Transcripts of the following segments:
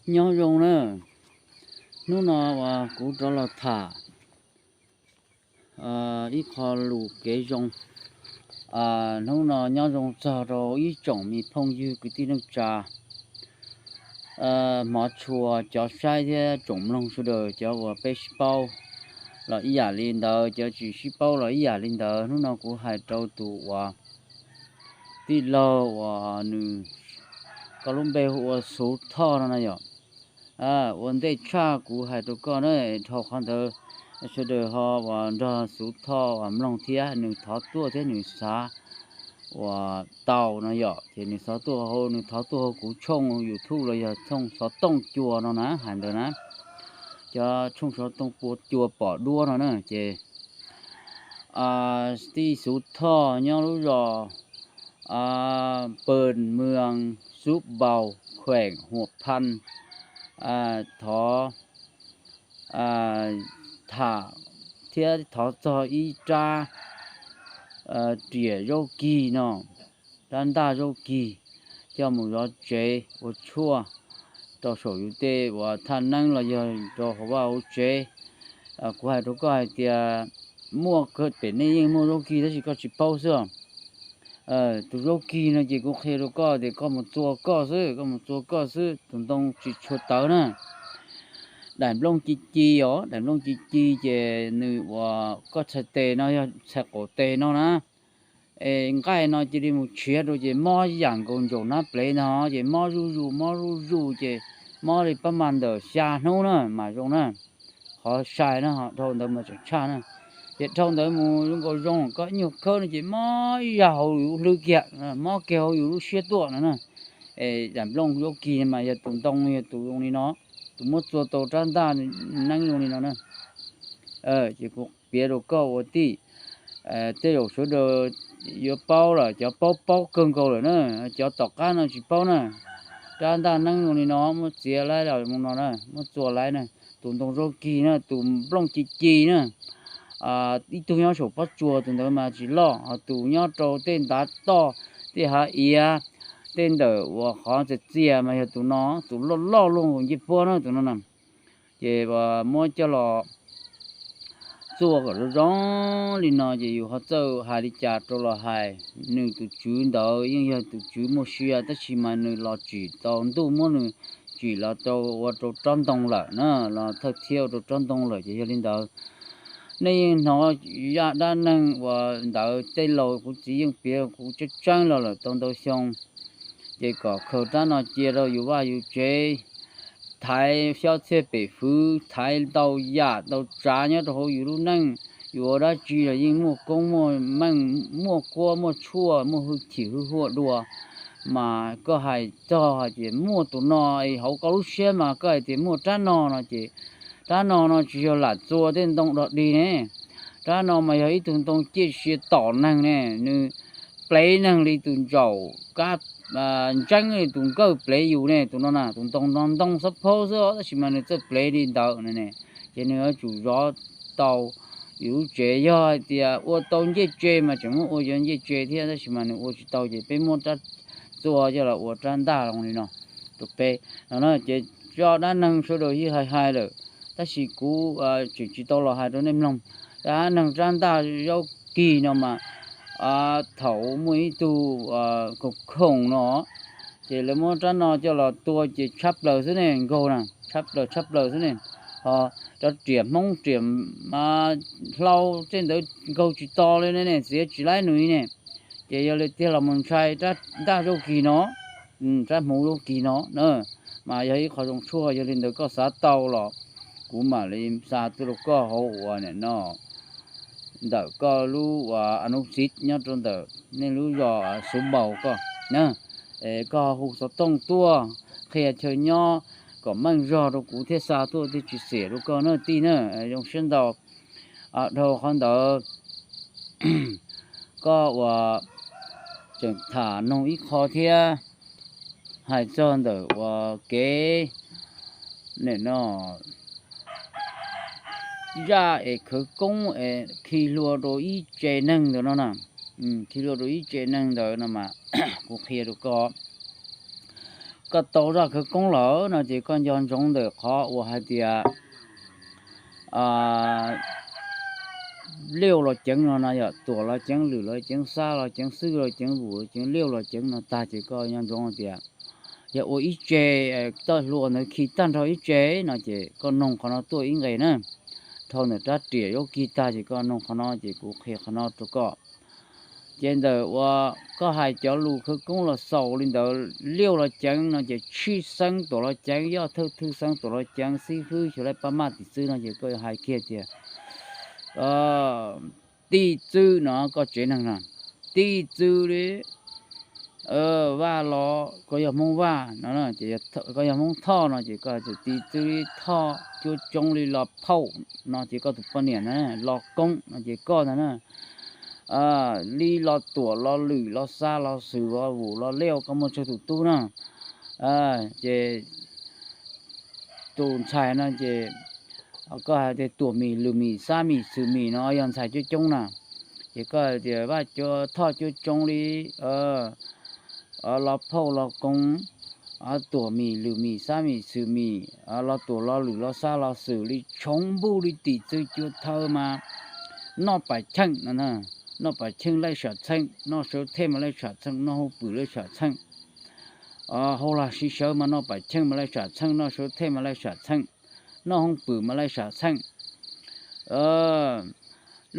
Nyob zoo na, hnub no uas kuv rov los tham ib qho lus kev zoo. Hnub no nyob zoo txog rau ib tsoom me phooj ywg kwv tij neej tsa, hmov tshua cov saib thiab tsoom mloog sawv daws, cov uas peb sib paub los ib yam li ntawd, cov tsis sib paub los ib yam li ntawd. Hnub no kuv hais rau tus uas tij laug uas nws, koj lub npe hu ua Xuv Thoj no na yom. Ua ntej tshaj kuv hais rau koj na, dhau qhov ntawd sawv daws ho uas nrog Xuv Thoj uas mloog thiab, nws thov tuaj thiab nws xav uas tau no yom, ces nws xav tuaj hauv, nws thov tuaj hauv kuv tshooj YouTube los yog tshooj xov tooj cua no na, hais ntawd na, cov tshooj xov tooj pua cua pom duab no na, ces tij Xuv Thoj nyob lub zos Pes Mws, xub Npaus, kheem Huam Phan, thov tham thiab thov txog ib rab riam zaub kig no, rab ntaj zaub kig, coj mus zov tsev ua tshuaj rau saum yus tej uas thaj neeb los yog rau hauv vaj hauv tsev. Kuv hais rau koj hais tias muaj, pem nej yeej muaj zaub kig tab sis koj tsis paub xwb os. Tus zaub kig no ces kuv qhia rau koj tias koj mus txua koj xwb, koj mus txua koj xwb, tus ntoo tsis tshua tawv na. Daim nplooj ci ci os, daim nplooj ci ci ces nws uas koj txhais tes no yog txhais qaum tes no na, es nqaij no cia li mus tshiav rau ces mob yam nkaus ntsaum hnab plev no ces mob zuj zus mob zuj zus ces mob li pab mas ntawm xya hnub na mas zoo na. Qhov sai na, dhau ntawd mas tseem tshaj na. Ces dhau ntawd mus zoo nkaus zoo, koj ib nyuag khawb no ces mob ib zaj hauv yus lub hlwb kiag, mob kiag hauv yus lub siab tuaj no na. Es daim nplooj zaub kig mas yog tus ntoo yog tus zoo li no, tus muab txua tau rab ntaj neeb zoo li no na. Ces kuv piav rau koj ua tij, tej zaum sawv daws yuav paub lawm, cov paub paub kawg nkaus lawm na, cov tom qab no tsis paub na. Rab ntaj neeb zoo li no muab txiav laib los mus no na, muab txua laib na. Tus ntoo zaub kig na, tus nplooj ci ci na, ib tug nyob saum pob tsuas, tus ntawd mas tsis loj, ho tus nyob rau tej ntav toj, tej hav iav, tej ntawm uas qhov txias txias mas yog tus no, tus loj loj luaj nkaus ncej puab na tus no na. Ces muab coj los txua kom zoo zoo li no ces yus ho txawj hais li cas rau los hais. Nws tus tswv ntawd yeej yog tus tswv muaj sia tab sis mas nws los tsim tau ntuj muab nws tsim los rau ua rau rab ntoo lawm na, los thawj thiab ua rau rab ntoo lawm ces yog li ntawd. Nej yeej hnov zaj dab neeg uas ntawd tej laus kuv txiv yeej piav kuv tseeb tseeb los lawm tau ntau xyoo. Ces kom khaws rab no cia rau yus vaj yus tsev, thaiv xyob txhiaj pem fwv, thaiv ntau yam ntau tsav nyob rau hauv yus lub neej. Yus ua dab tsi los yeej muaj koob muaj meej, muaj kuab muaj tshuaj, muaj hwj chim hwj huam dua. Mas koj hais txog hais tias muaj tus no hauv koj lub siab mas koj hais tias muaj rab no no ces rab no no tsis yog lam txua tej ntoo dog dig ne. Rab no mas yog ib tug ntoo ciaj sia tom neeg ne, nws plev neeg li tus ntsaum kab ntseeb li tus nkawj plev yus ne, tus no na, tus ntoo no ntoo xab phaub xwb tab sis mas nws txawj plev li ntawd ne. Ces nws yuav tsum zov tau yus lub tsev, yog hais tias ua tau ncej tse mas tseem muab ua yog ncej tse thiab tab sis mas nws ua tsis tau ces peb muab rab txua coj los ua rab ntaj zoo li no rau peb no. Ces zaj dab neeg sawv daws yeej hais hais lawm tab sis kuv tseem tsis tau los hais rau nej mloog. Dab neeg rab ntaj zaub kig no mas thaum muaj ib tug khoom khoom no ces lawv muab rab no coj los tua ces tshab plaws xwb ne, nkaug na, tshab plaws tshab plaws xwb ne. Ho cov riam Hmoob riam hlau tej ntawd nkaug tsis to li ne, txiav tsis laib nws ne. Ces yog li tiag los mus ntshai rab ntaj zaub kig no, rab hmuv zaub kig no na, mas yog ib qho zoo tshuaj. Yog li ntawd koj xav tau los kuv mam li xa tuaj rau koj hauv uas nim no ntawm koj lub uas a nub xiv nyob rau ntawm nej lub zos Suav Npaus koj na. Koj hu xov tooj tuaj qhia chaw nyob kom meej zog rau kuv thiaj xa tuaj thiaj tsis xiam rau koj na tij na. Zoo siab ntau. Dhau qhov ntawd koj uas tseem tham noog ib qho thiab, hais txog ntawm uas kev nim no zaj es khawv koob es khi hlua rau ib tse neeg ntawd no na, khi hlua rau ib tse neeg ntawd no mas kuv qhia rau koj, koj tau zaj khawv koob lawm no ces koj nco ntsoov ntawm qhov uas hais tias liaj los ceev no no yog tuam los ceev, lwm los ceev, xab los ceev, xwb los ceev, vus los ceev, liaj los ceev no tag ces koj nco ntsoov tias yog ua ib tse, toj hlua ntawd khi tag nrho ib tse no ces koj noog qhov no tuaj ib nqes na. Dhau ntawm rab riam yuav khi tag ces koj noog qhov no ces kuv qhia qhov no rau koj. Ces ntawm uas koj hais cov lus khawv koob los xaus li ntawd, liaj los ceev no ces tshij xeeb tuam los ceev, yoj thawj thwj xeeb tuam los ceev, xib fwb xyuas laij pab maj tim txwb no ces koj yuav hais kiag tias tim txwb no koj tsev neeg no, tim txwb li Vaj los koj yog Hmoob Vaj no, koj yog Hmoob Thoj no ces koj hais tias tim txwb li Thoj, cuab coob li Los Phauj no ces koj tus poj niam na, Los Koob no ces koj ntag na. Li Los Tuam, Los Lwm, Los Xab, Los Xwm, Los Vus, Los Liaj koj muaj tsawg tus tub na. Ces tus ntxhais no ces koj hais tias Tuam Mis, Lwm Mis, Xab Mis, Xwm Mis no yog ntxhais coob coob na. Ces koj hais tias Vaj Thoj cuab coob li Los Phauj, Los Koob, Tuam Mis, Lwm Mis, Xab Mis, Xwm Mis, Los Tuam, Los Lwm, Los Xab, Los Xwm li tshoov npuj li tim txwb cuab thawb mas noj pas cheej no, noj pas cheej laij sam txheej, noj sawv thej mas laij sam txheej, noj hauj pwm laij sam txheej, hauj lag siv sawv mas noj pas cheej mas laij sam txheej, noj sawv thej mas laij sam txheej, noj hauj pwm mas laij sam txheej.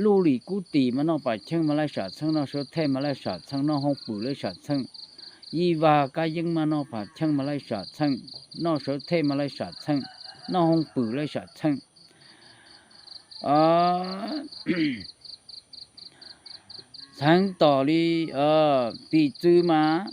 Luj lim kub tim mas noj pas cheej mas laij sam txheej, noj sawv thej mas laij sam txheej, noj hauj pwm laij sam txheej. Yij Vag Kab Yeeb mas noj pas cheej mas laij sam txheej, noj sawv thej mas laij sam txheej, noj hauj pwm laij sam txheej. Txheev tom li tim txwb mas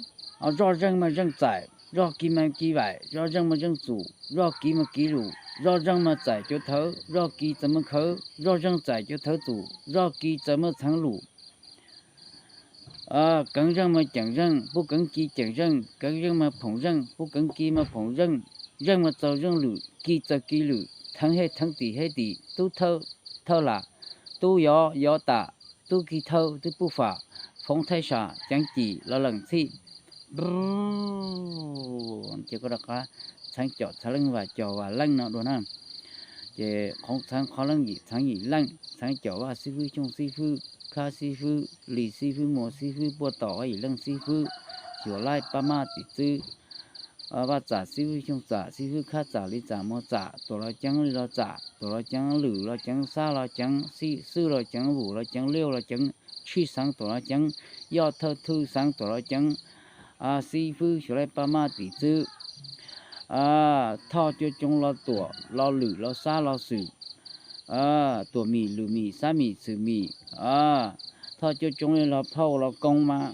zoj zeej mas zeej txais, zoj kiv mas kiv vaim, zoj zeej mas zeej txum, zoj kiv mas kiv lus, zoj zeej mas txais cuav thawv, zoj kiv txawm mas khawv, zoj zeej txais cuav thawv txum, zoj kiv txawm mas txheev lus. Keev zeej mas ceem zeej, pub keev kiv ceem zeej, keev zeej mas phoom zeej, pub keev kiv mas phoom zeej, zeej mas txaus zeej lwm, kiv txaus kiv lwm, theev hej theev tim hej tim, tub thawj thawj lam, tub yov yov tam, tub kiv thawj tub puj fam, foov thaij sam ceev cim los leem txhij. Ces koj rov qab txheev com txheev leej, vam com vam leej no dua na. Ces qhov txheev qhov leej yim txheev yim leej, txheev com Vaj xib fwb, Xyooj xib fwb, Khab xib fwb, Lis xib fwb, Muas xib fwb, puaj tom Vaj yim leej xib fwb, xyuas laij pab maj tim txwb, Vaj txam xib fwb, Xyooj txam xib fwb, Khab txam, Lis txam, Muas txam, tuam los ceev, Lis los txam, tuam los ceev, Lwm los ceev, Xab los ceev, Xwb los ceev, Vus los ceev, Liaj los ceev, tshij xeev tuam los ceev, Yoj thawj thwj xeev tuam los ceev, xib fwb xyuas laij pab maj tim txwb, Thoj cuab coob, Los Tuam, Los Lwm, Los Xab, Los Xwm, Tuam Mis, Lwm Mis, Xab Mis, Xwm Mis, Thoj cuab coob li Los Phauj, Los Koob mas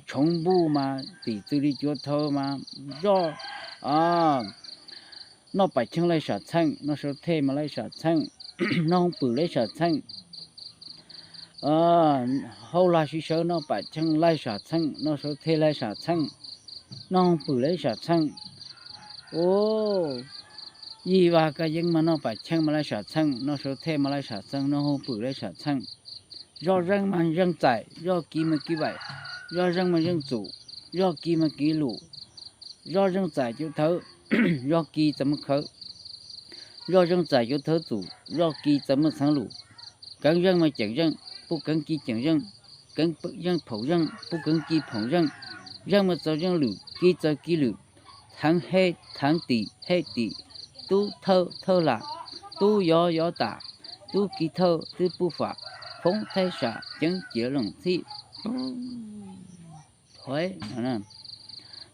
tshoov npuj mas tim txwb li cuav thawv mas zoj noj pas cheej laij sam txheej, noj sawv thej mas laij sam txheej, noj hauj pwm laij sam txheej, hauj lag siv sawv noj pas cheej laij sam txheej, noj sawv thej laij sam txheej, noj hauj pwm laij sam txheej. Yij Vag Kab Yeeb mas noj pas cheej mas laij sam txheej, noj sawv thej mas laij sam txheej, noj hauj pwm laij sam txheej. Zoj zeej mas zeej txais, zoj kiv mas kiv vaim, zoj zeej mas zeej txum, zoj kiv mas kiv lus, zoj zeej txais cuav thawv, zoj kiv txawm mas khawv, zoj zeej txais cuav thawv txum, zoj kiv txawm mas txheev lus. Keev zeej mas ceem zeej, pub keev kiv ceem zeej, keev zeej phoom zeej, pub keev kiv phoom zeej, zeej mas txaus zeej lwm, kiv txaus kiv lwm, theev hej theev tim hej tim, tub thawj thawj lam, tub yov yov tam, tub kiv thawj tub puj fam, foov thaij sam ceev cim leem txhij.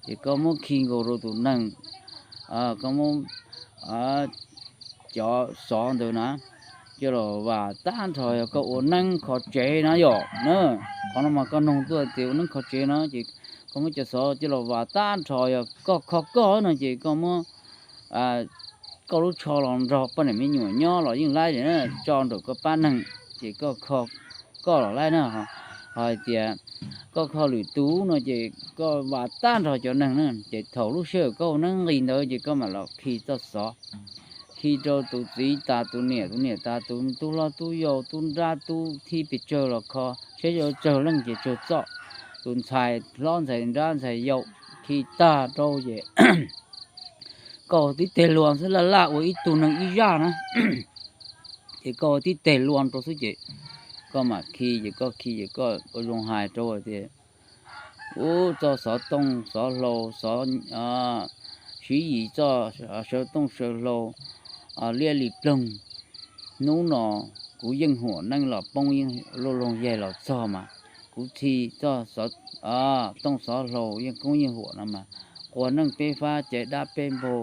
Ces koj muab khi nkaus rau tus neeg, koj muab cov xov ntawd na coj los vam tag nrho yog koj ua neeb kho tsev na yom na. Qhov no mas koj noog tuaj tias ua neeb kho tsev na ces koj muab cov xov coj los vam tag nrho yog koj kho koj no ces koj muab koj lub tsho los nrog poj niam me nyuam nyob los yeej laib li na, tso nraum koj pab neeg ces koj kho koj los laib na. Ho hais tias koj kho lwm tus no ces koj vam tag nrho cov neeg na. Ces thaum lub sij hawm koj ua neeb nqis ntawd ces koj mam los khi txoj xov, khi rau tus txiv tas tus niam, tus niam tas tus tub hlob tub yau tub nrab tub thib pes tsawg los kho, saib yuav tsawg leej ces tsawg txoj. Tus ntxhais hlob ntxhais nrab ntxhais yau, khi tag rau ces koj tib teg luas xwb, laj laj ua ib tug neeg ib zaj na, ces koj tib teg luas rau xwb ces koj mam khi, ces koj khi ces koj ua zoo hais rau tias, ub, txoj xov tooj xov hlau, xov, siv yim txoj sawv tooj sawv hlau, liab li ploog. Hnub no kuv yeej huam neej los poob, yeej luj loog yaig los txog mas kuv khi txoj tooj xov hlau yeej koob yeej huam no mas quas neej peb fab ces dab peb npau,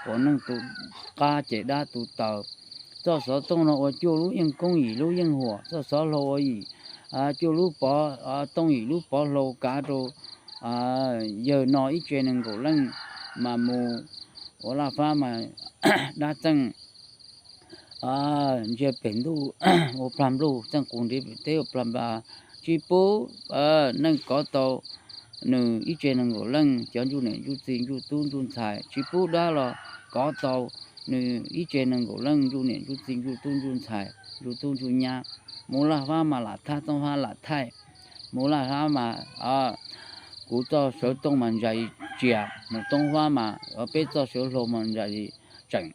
quas neej tus qab ces dab tus taw. Txoj xov tooj no ua cuaj lub yeej koob, yim lub yeej huam. Txoj xov hlau ua yim, cuaj lub pov tooj, yim lub pov hlau kav rau yawg no ib tse nees nkaum leej mas mus ua laj fab mas dab txeej ntsia pem ntuj ua plag npluj, txeej qus nrhiav pem teb ua plag npas, tsis pub neej kov tau nws ib tse nees nkaum leej cov ntsuj niam ntsuj txiv ntsuj tub ntsuj ntxhais, tsis pub dab los kov tau nws ib tse nees nkaum leej ntsuj niam ntsuj txiv ntsuj tub ntsuj ntxhais ntsuj tub ntsuj nyab. Mus laj fab mas lam thab, tooj fab lam thaij. Mus laj fab mas kuv txoj sawv tooj mas ntsais tsias, mus tooj fab mas peb txoj sawv hlau mas ntsais tseem.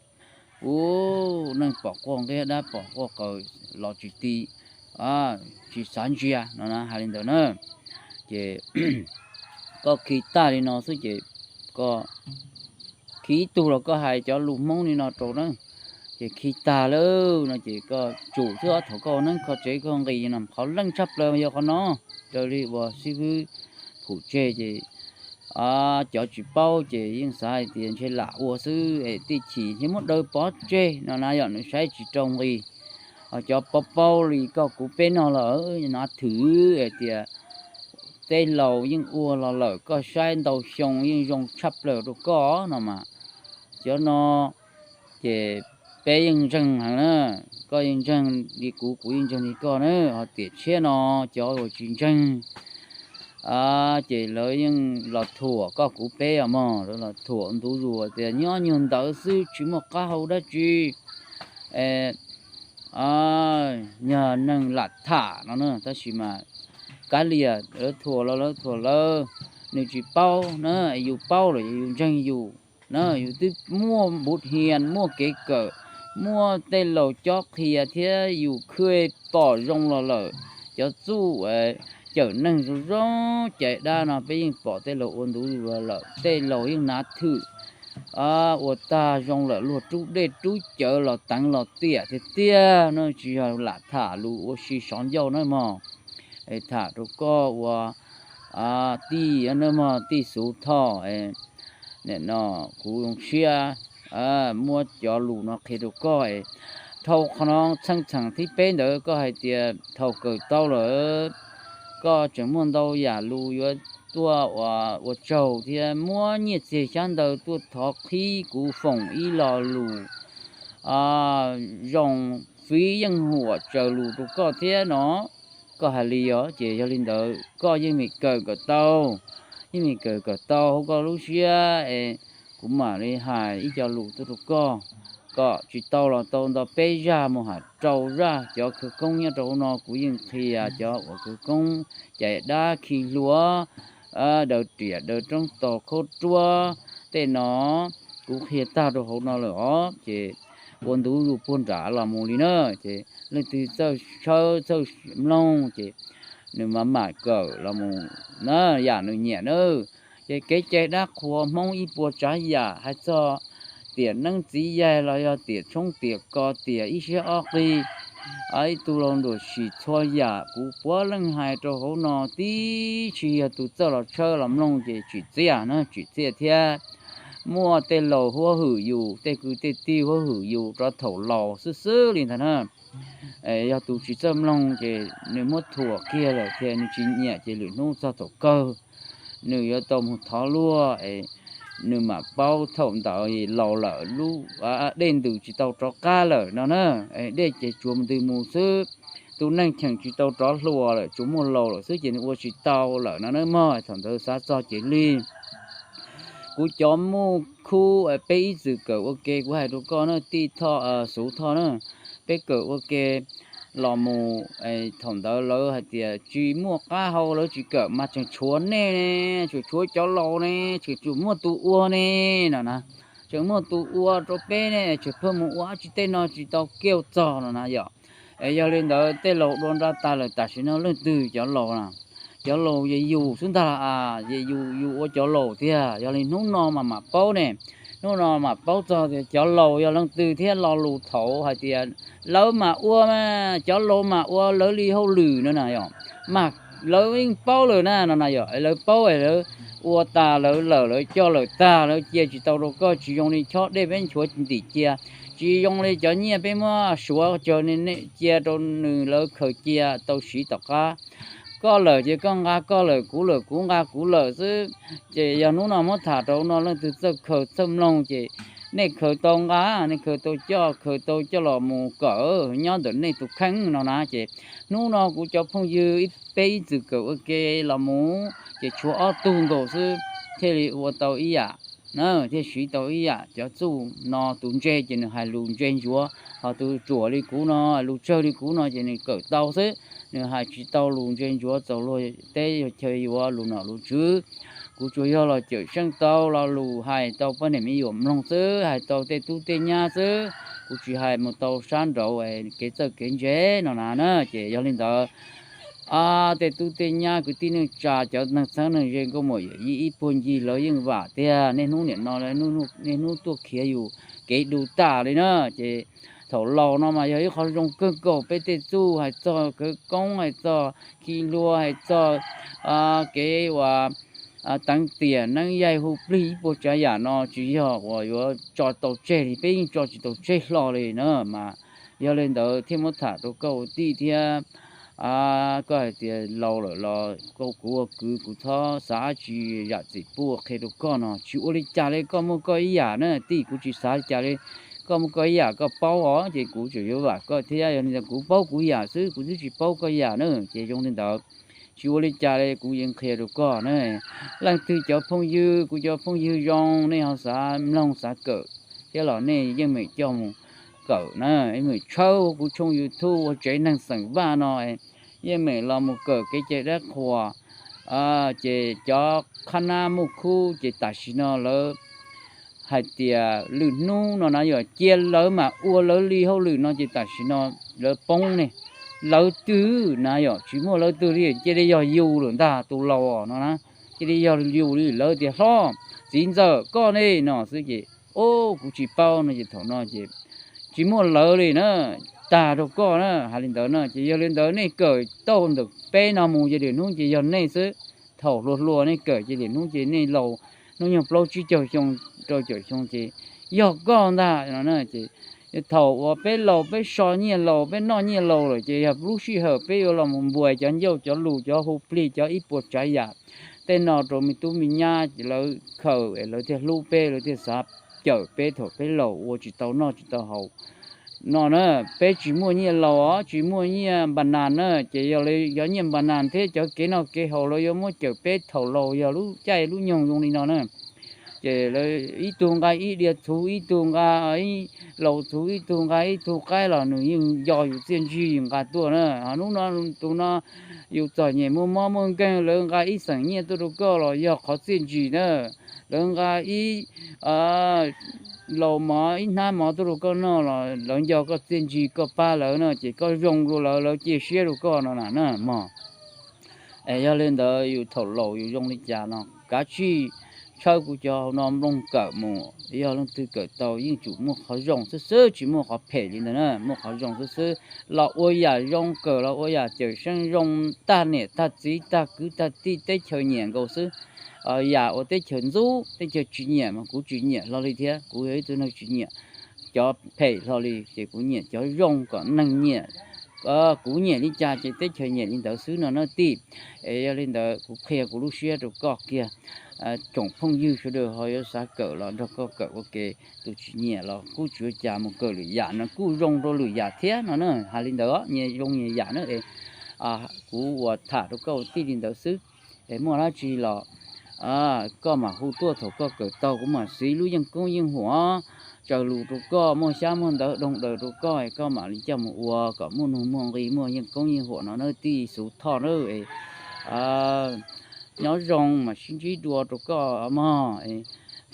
Ub, neeg pom quaj nqeeb, dab pom quaj qw los tsis ti, tsis xav ntsia no na, hais li ntawd na. Ces koj khi tag li no xwb ces koj khi ib tug los koj hais cov lus Hmoob li no rau na, ces khi tag lawm no ces koj tsum xwb os. Thaum koj ua neeb kho tsev koj nqis no qhov leej tshaj plaws yog qhov no, raws li uas xib fwb pum tseg ces cov tsis paub ces yeej xav hais tias ntshe lam ua xwb es tij chim ntshe muab daws pov tseg no na, yog nws saib tsis rau nqi. Cov paub paub li koj kuv peb no los na thwm hais tias tej laus yeej ua los lawm, koj saib ntau xyoo yeej zoo tshaj plaws rau koj no mas. Cov no ces peb yeej ntseeg heev na, koj yeej ntseeg li kuv, kuv yeej ntseeg li koj na. Ho tiam tshiab no cov uas tsis ntseeg ces lawv yeej los thuam koj kuv peb os mog, lawv los thuam ntu zus tias nyob nyuag ntawd xwb tsis muaj qab hau dab tsi, yog neeg lam tham no na. Tab sis mas kav liam, lawv thuam los lawv thuam lawv, nws tsis paub na, yus paub lawm yus ntseeg yus na, yus twb muaj npuv hias, muaj kev kawm, muaj tej laus cob qhia thiab yus khw pom zoo los lawm. Cov txuj cawm neeg zoo zoo cais dab no peb yeej pom tej laus ua ntu zus los lawm, tej laus yeej nav thwm ua tag zoo lawm, luag rub dej rub cawv los teev los tiam tiag tiag na, tsis yog lam tham lus ua si sov ncauj na mog. Tham rau koj ua tij na mog, tij Xuv Thoj. Nim no kuv zoo siab muab cov lus no qhia rau koj. Dhau qhov no txheej txheem thib peb ntawd koj hais tias thaum kawm tau lawm koj tseem muaj ntau yam lus yuav tuaj ua tsaug thiab muab nyiaj txiag xyab ntawv tuaj thov qhib kuv foom ib lo lus zoo, fiv yeej huam tsaws lus rau koj thiab no. Koj hais li os, ces yog li ntawd koj yeej meem kawm kom tau, yeej meem kawm kom tau hauv koj lub siab es kuv mam li hais ib co lus tuaj rau koj, kom tsis tau los tau nto peb zaj mus ham rau zaj. Cov khawv koob nyob rau hauv no kuv yeej qhia cov uas khawv koob cais dab khi hlua, daws riam daws roob tos khaub ruab tej no, kuv qhia tag rau hauv no lawm os. Ces ua ntu zus puag nram los mus li na, ces leej twg txawj tshawb txawj mloog ces nws mam mam kawm los mus na, yam nws nyiam na. Ces kev cai dab qhuas Hmoob ib puas tsav yam, hais txog tiam neeb txiv yaig los yog tiam tshoob tiam kos, tiam ib siab ob qig, ib tug laug nruam sim txhua yam kuv puav leej hais rau hauv no, tib si yog tus txawj los tshawb los mloog ces tsim txiaj na, tsim txiaj thiab. Muaj tej laus huab hwm yus, tej kwv tej tij huab hwm yus rau thaum laus xwb xwb li ntag na. Yog tus tsis txawj mloog ces nws muab thuam kiag lawm thiab nws tsis nyiam ces lwm hnub txog thaum kawg nws yuav tau mus thov luag, nws mam paub thaum ntawd laus lawm, lub dej ntws tsis tau rov qab lawm no na. Dej ces tsuas ntws mus xwb, tus neeg cheem tsis tau rov hluas lawm, tsuas muaj laus lawm xwb ces nws ua tsis tau lawm no na mog. Thaum ntawd xav txog ces li kuv cov muj khub peb ib txwm kawm ua ke, kuv hais rau koj na, tij Thoj, Xuv Thoj na, peb kawm ua ke los mus, thaum ntawd lawv hais tias tsis muaj qab hau, lawv tsis kawm mas tseem tshuav nej ne, tseem tshuav cov laus ne, tseem tshuav muaj tus ua ne no na, tseem muaj tus ua rau peb ne, tseem pheej mus ua dab tsi tej no tsis tau kiag txog no na yom. Yog li ntawd tej laus dua nra tas lawm, tam sim no leej twg cov laus na, cov laus yog yus xwb ntag, yog yus, yus ua cov laus tiag. Yog li hnub no mas mam paub ne, hnub no mam paub txog tias cov laus yog leej twg thiab lo lus thaud hais tias lawv mam ua mas, cov laus mam ua lawv li hauj lwm no na yom, mas lawv yeej paub lawm na no na yom, lawv paub lawv ua tas lawv lawm, lawv coj lawm tag, lawv cia tsis tau rau koj, tsis zoo li chob dej peb nchuav ntim cia, tsis zoo li cov nyiaj peb muab suav cog cia rau nws lawv khaws cia tau siv tom qab. Koj lawm ces koj nqa koj lawm, kuv lawm kuv nqa kuv lawm xwb. Ces yog hnub no muab tham rau no leej twg txawj khaws txawj mloog ces nej khaws tau nqa, nej khaws tau coj, khaws tau coj los mus kawm nyob ntawm nej tus kheej no na. Ces hnub no kuv cov phooj ywg peb ib txwm kawm ua ke los mus ces tshuav ob tug nkaus xwb thiaj li ua tau ib yam na, thiaj siv tau ib yam. Cov txuj no tus ntse ces nws hais lus ntse ntsuav, ho tus ruam li kuv no, lus tsawg li kuv no ces nws kawm tau xwb, nws hais tsis tau lus ntse ntsuav txaus luag teb chaw yuav lus nom lus tswv. Kuv tsuas yog los cawm seej tau lo lus hais tau poj niam me nyuam mloog xwb, hais tau tej tub tej nyab xwb, kuv tsis hais mus tau sab nraud kev txawj kev ntse no na na. Ces yog li ntawd, tej tub tej nyab kwv tij neej tsa cov neeg txheeb neeg ze nkauj muam yawm yij ib puag ncig lawv yeej vam tiag, niaj hnub niam no, niaj hnub tuaj khiav yus kev du tas li na. Ces thaum laus no mas yog ib qho zoo kawg nkaus, peb tej txuj hais txog khawv koob, hais txog khi hlua, hais txog kev uas teev tiam neeb yaig hu plig ib puas tsav yam no tsis yog uas yuav tso tau tseg li, peb yeej tso tsis tau tseg hlo li na. Mas yog li ntawd thiaj muab tham rau koj ua tij thiab. Koj hais tias laus lawm los kuv ua kwv kuv txhob xav dab tsi, zam txim pub qhia rau koj no, tsis ua li cas li, koj muaj koj ib yam na tij, kuv tsis xav li cas li. Koj muaj koj ib yam koj paub os, ces kuv tseem yuav vam koj thiab. Yog li ntawd kuv paub kuv yam xwb, kuv twb tsis paub koj yam na, ces zoo li ntawd tsis ua li cas li, kuv yeej qhia rau koj na. Leej twg cov phooj ywg, kuv cov phooj ywg zoo, nej ho xav mloog xav kawm thiab los nej yeej meem coj mus kawm na, yeej meem tshawb kuv tshooj YouTube ua tsev neeg xeem Vaj no, yeej meem los mus kawm kev cai dab qhuas. Ces cov qhab nab muj khub ces tam sim no lawv hais tias lwm hnub no na yom, cia lawv mam ua lawv li hauj lwm no ces tam sim no lawv poob ne. Lawv twg na yom, tsis muaj lawv twg li, cia li yog yus lawm ntag tus laus no na, cia li yog yus li. Lawv tias hlob, txiv ntxawm, koj ne no xwb ces, o, kuv tsis paub no ces thaum no ces tsis muaj lawv li na, tag rau koj na. Hais li ntawd na ces yog li ntawd nej kawm tau ntawm peb no mus ces lwm hnub ces yog nej xwb. Thaum hluas hluas nej kawm ces lwm hnub ces nej laus, hnub nyoog plaub tsib caug xyoo, rau caum xyoo ces yog koj ntag no na. Ces thaum uas peb laus peb so nyiaj laus peb noj nyiaj laus lawm ces yog lub sij hawm peb yuav los mus npuas cov ncauj cov lus cov hu plig cov ib puas tsav yam tej no rau me tub me nyab lawv khaws es lawv thiaj hlub peb, lawv thiaj xav cawm peb thaum peb laus ua tsis tau noj tsis tau haus no na. Peb tsis muaj nyiaj laus os, tsis muaj nyiaj npa nas na, ces yog li cov nyiaj npa nas thiab cov kev noj kev haus los yuav muab cawm peb thaum laus yog lub caij lub nyoog zoo li no na. Ces lawv ib tug nqa ib diav txhuv, ib tug nqa ib laus txhuv, ib tug nqa ib tug qaib los nws yeej nco yus txiaj ntsig nqa tuaj na. Hnub no tus no yus txom nyem muaj mob muaj nkeeg, lawv nqa ib xeem nyiaj tuaj rau koj los yog qhov txiaj ntsig na. Lawv nqa ib laus mov ib hnab mov tuaj rau koj noj los lawv nco koj txiaj ntsig koj pab lawv na, ces koj zoo rau lawv, lawv cia siab rau koj no na mog. Es yog li ntawd yus thaum laus yus zoo li cas no kav tsij tshawb kuv cov no mloog kawm mus. Yog leej twg kawm tau yeej tsum muaj qhov zoo xwb xwb, tsis muaj qhov phem li ntawd na, muaj qhov zoo xwb xwb. Los ua yam zoo, kawm los ua yam cawm seej zoo, tag niam tag txiv tag kwv tag tij teb chaws nyiam nkaus xwb. Yam uas teb chaws ntxub teb chaws tsis nyiam mas kuv tsis nyiam hlo li thiab, kuv yog ib tug neeg tsis nyiam cov phem hlo li, ces kuv nyiam cov zoo kom neeg nyiam, kuv nyiam li cas ces teb chaws nyiam li ntawd xwb no na tij. Es yog li ntawd kuv qhia kuv lub siab rau koj kiag. Tsoom phooj ywg sawv daws ho yuav xav kawm los nrog koj kawm ua ke, tus tsis nyiam los kuj tsis ua cas, mus kawm lwm yam no kuj zoo rau lwm yam thiab no na. Hais li ntawd nyias zoo nyias yam na. Kuv uas tham rau koj ua tij li ntawd xwb, es muaj dab tsi los koj mam hu tuaj thaum koj kawm tau, kuv mam siv lub yeej koob yeej huam tsaws lus rau koj, muaj xyab muaj ntawv doog daws rau koj, koj mam li coj mus ua kom muaj nuj muaj nqi, muaj yeej koob yeej huam no na tij Xuv Thoj na. Nyob zoo mas sib ntsib dua rau koj mog.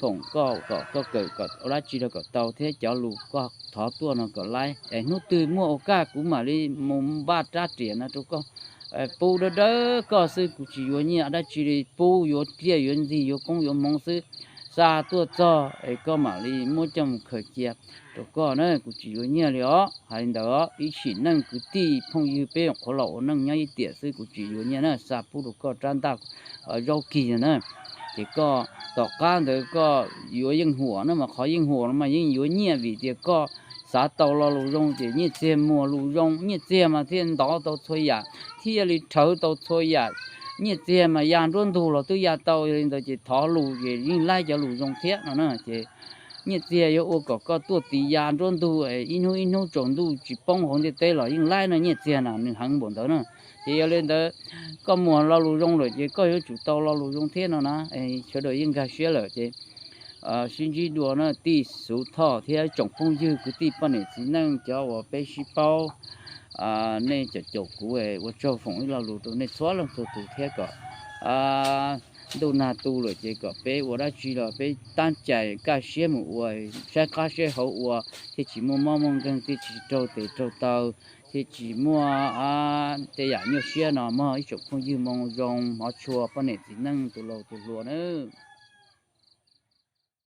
Foom koj kom koj kawm kom ua dab tsi los kom tau thiab cov lus koj thov tuaj no kom laib es hnub twg muaj ua kaj kuv mam li mus npaj rab riam no rau koj. Pub dawb dawb koj xwb, kuv tsis yuav nyiaj dab tsi li, pub yuav tiaj yuav ntsig yuav koob yuav hmoov xwb. Xa tuaj txog es koj mam li muab coj mus khaws cia rau koj na, kuv tsis yuav nyiaj li os. Hais li ntawd, ib sim neej kwv tij phooj ywg peb qhuav los ua neej nyob ib tiam xwb, kuv tsis yuav nyiaj na, xa pub rau koj rab ntaj zaub kig na. Ces koj tom qab ntawd koj yuav yeej huam na, mas qhov yeej huam no mas yeej yuav nyiaj vim tias koj xav tau lo lus zoo ces nyiaj txiag muag lus zoo, nyiaj txiag mas thiaj ntov tau txhua yam, thiaj li rhawv tau txhua yam. Nyiaj txiag mas ya nruab ntug los twb ya tau, yog li ntawd ces thov lus ces yeej laib cov lus zoo thiab no na. Ces nyiaj txiag yuav ua kom koj tuaj tiv ya nruab ntug, ib hnub ib hnub tsaus ntuj tsis poob hauv ntiaj teb los yeej laib no. Nyiaj txiag na nws heev npaum ntawd na. Ces yog li ntawd, koj muag lo lus zoo lawm ces koj yuav tsum tau lo lus zoo thiab no na. Sawv daws yeej nkag siab lawm ces sib ntsib dua na tij Xuv Thoj thiab tsoom phooj ywg kwv tij poj niam txiv neej cov uas peb sib paub. Nej cov caum kuv, ua tsaug, foom ib lo lus rau nej txhua leej txhua tus thiab kom ntuj nag tu lawm ces kom peb ua dab tsi los peb tab cais kaj siab mus ua, saib qab saib hauv ua, thiaj tsis muaj mob muaj nkeeg, thiaj tsis raug tes raug taw, thiaj tsis muaj tej yam nyuaj siab no mog ib tsoom phooj ywg. Moo zoo hmov tshua poj niam txiv neej tus laus tus hluas na.